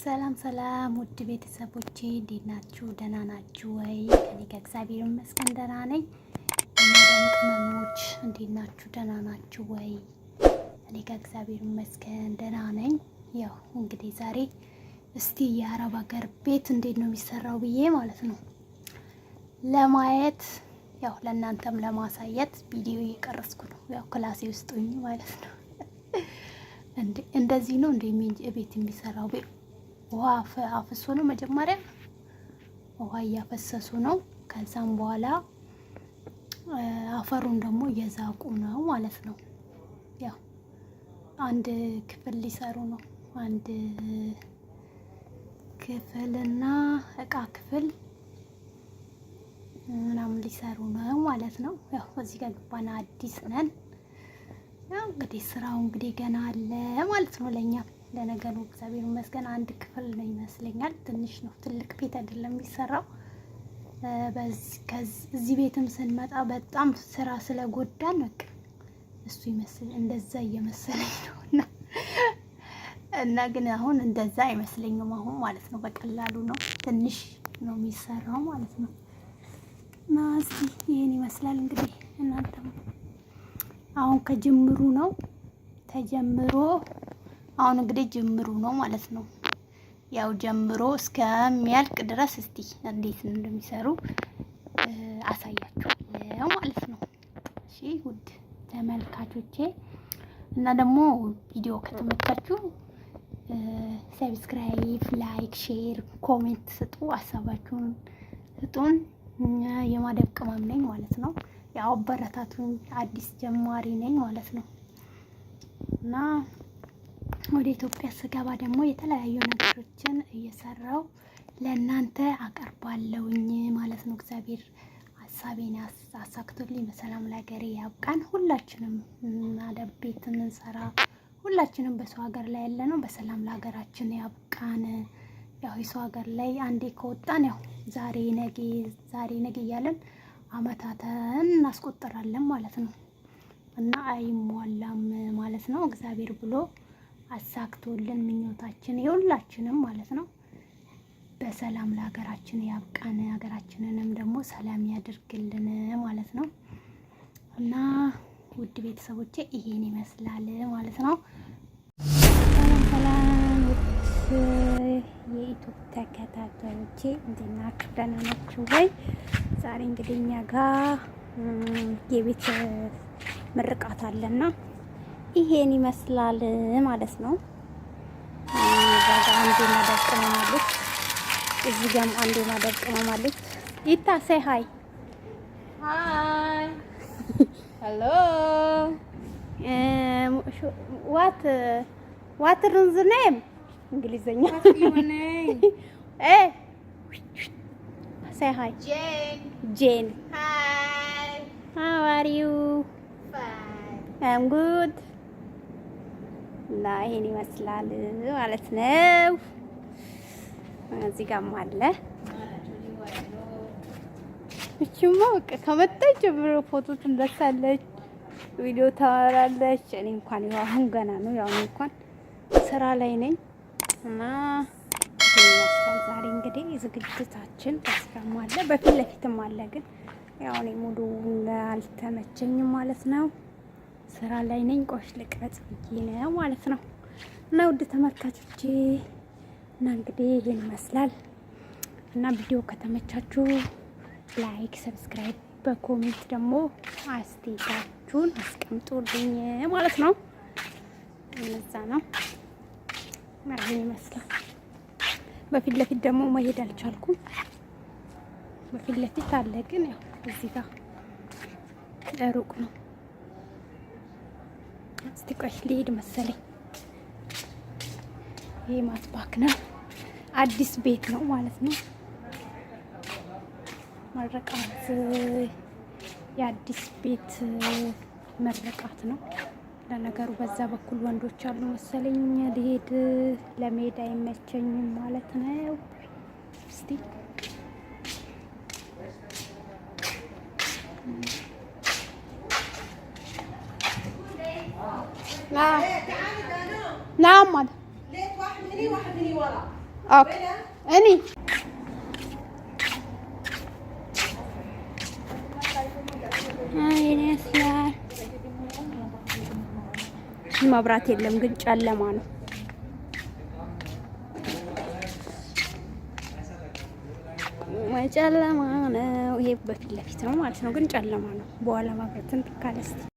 ሰላም ሰላም ውድ ቤተሰቦቼ እንዴት ናችሁ? ደህና ናችሁ ወይ? ከኔ ከእግዚአብሔር ይመስገን ደህና ነኝ። የማዳም ቅመሞች እንዴት ናችሁ? ደህና ናችሁ ወይ? እኔ ከእግዚአብሔር ይመስገን ደህና ነኝ። ያው እንግዲህ ዛሬ እስቲ የአረብ ሀገር ቤት እንዴት ነው የሚሰራው ብዬ ማለት ነው ለማየት ያው ለእናንተም ለማሳየት ቪዲዮ እየቀረጽኩ ነው። ያው ክላሴ ውስጥ ሆኜ ማለት ነው። እንደዚህ ነው እንደ ቤት የሚሰራው ውሃ አፍሶ ነው መጀመሪያ ውሃ እያፈሰሱ ነው። ከዛም በኋላ አፈሩን ደግሞ እየዛቁ ነው ማለት ነው። ያው አንድ ክፍል ሊሰሩ ነው። አንድ ክፍልና እቃ ክፍል ምናምን ሊሰሩ ነው ማለት ነው። ያው እዚህ ጋር ገባና አዲስ ነን። ያው እንግዲህ ስራው እንግዲህ ገና አለ ማለት ነው ለኛ ለነገሩ እግዚአብሔር ይመስገን አንድ ክፍል ነው ይመስለኛል። ትንሽ ነው፣ ትልቅ ቤት አይደለም የሚሰራው። እዚህ ቤትም ስንመጣ በጣም ስራ ስለጎዳን በቃ እሱ ይመስል እንደዛ እየመሰለኝ ነው እና እና ግን አሁን እንደዛ አይመስለኝም አሁን ማለት ነው። በቀላሉ ነው፣ ትንሽ ነው የሚሰራው ማለት ነው። እና እስኪ ይህን ይመስላል እንግዲህ እናንተም አሁን ከጅምሩ ነው ተጀምሮ አሁን እንግዲህ ጅምሩ ነው ማለት ነው። ያው ጀምሮ እስከሚያልቅ ድረስ እስቲ እንዴት እንደሚሰሩ አሳያችኋለሁ ማለት ነው። እሺ ውድ ተመልካቾቼ እና ደግሞ ቪዲዮ ከተመቻችሁ subscribe፣ like፣ share፣ comment ስጡ፣ ሀሳባችሁን ስጡን። የማዳም ቅመም ነኝ ማለት ነው። ያው አበረታቱኝ፣ አዲስ ጀማሪ ነኝ ማለት ነው እና ወደ ኢትዮጵያ ስገባ ደግሞ የተለያዩ ነገሮችን እየሰራው ለእናንተ አቀርባለሁኝ ማለት ነው። እግዚአብሔር ሀሳቤን አሳክቶልኝ በሰላም ለሀገሬ ያብቃን። ሁላችንም አደብ ቤት የምንሰራ ሁላችንም በሰው ሀገር ላይ ያለ ነው በሰላም ለሀገራችን ያብቃን። ያው የሰው ሀገር ላይ አንዴ ከወጣን ያው ዛሬ ነገ ዛሬ ነገ እያለን አመታተን እናስቆጥራለን ማለት ነው እና አይሟላም ማለት ነው። እግዚአብሔር ብሎ አሳክቶልን ምኞታችን የሁላችንም ማለት ነው። በሰላም ለሀገራችን ያብቃን፣ ሀገራችንንም ደግሞ ሰላም ያድርግልን ማለት ነው። እና ውድ ቤተሰቦቼ ይሄን ይመስላል ማለት ነው። ሰላም ሰላም፣ ውድ የኢትዮጵያ ተከታታዮቼ እንዴት ናችሁ? ደህና ናችሁ ወይ? ዛሬ እንግዲህ እኛ ጋር የቤት ምርቃት አለና ይሄን ይመስላል ማለት ነው። እዛ ጋር አንዱ ማዳም ቅመም አለች፣ እዚህ ጋርም አንዱ ማዳም ቅመም አለች። ይታ say hi. Hi, hello. What is name እንግሊዘኛ እ say hi. Jane. Jane. Hi. How are you? Fine. I'm good. እና ይሄን ይመስላል ማለት ነው። እዚህ ጋርም አለ። እቺማ በቃ ከመጣች ጀምሮ ፎቶ ትነሳለች፣ ቪዲዮ ታወራለች። እኔ እንኳን ያው አሁን ገና ነው። ያው እኔ እንኳን ስራ ላይ ነኝ እና ይመስላል ዛሬ እንግዲህ ዝግጅታችን ተስፋም አለ፣ በፊት ለፊትም አለ። ግን ያው እኔ ሙሉ አልተመቸኝም ማለት ነው። ስራ ላይ ነኝ። ቆሽ ልቅረጽ ብዬ ነው ማለት ነው። እና ውድ ተመልካቾቼ እና እንግዲህ ይሄን ይመስላል እና ቪዲዮ ከተመቻችሁ like፣ subscribe፣ በ comment ደግሞ አስተያየታችሁን አስቀምጡልኝ ማለት ነው። እነዛ ነው ይሄን ይመስላል። በፊት ለፊት ደግሞ መሄድ አልቻልኩም። በፊት ለፊት አለ ግን ያው እዚህ ጋር ሩቅ ነው። እስቲ ቆይ ልሄድ መሰለኝ። ይሄ مطبخ ነው፣ አዲስ ቤት ነው ማለት ነው። መረቃት የአዲስ ቤት መረቃት ነው። ለነገሩ በዛ በኩል ወንዶች አሉ መሰለኝ። ልሄድ ለመሄድ አይመቸኝም ማለት ነው። እስቲ نعم. ليت واحد هني واحد هني ورا. Okay, እኔ ይመስላል። መብራት የለም ግን ጨለማ ነው። ጨለማ ነው። ይሄ በፊት ለፊት ነው ማለት ነው፣ ግን ጨለማ ነው። በኋላ መብራትን ካለ እስኪ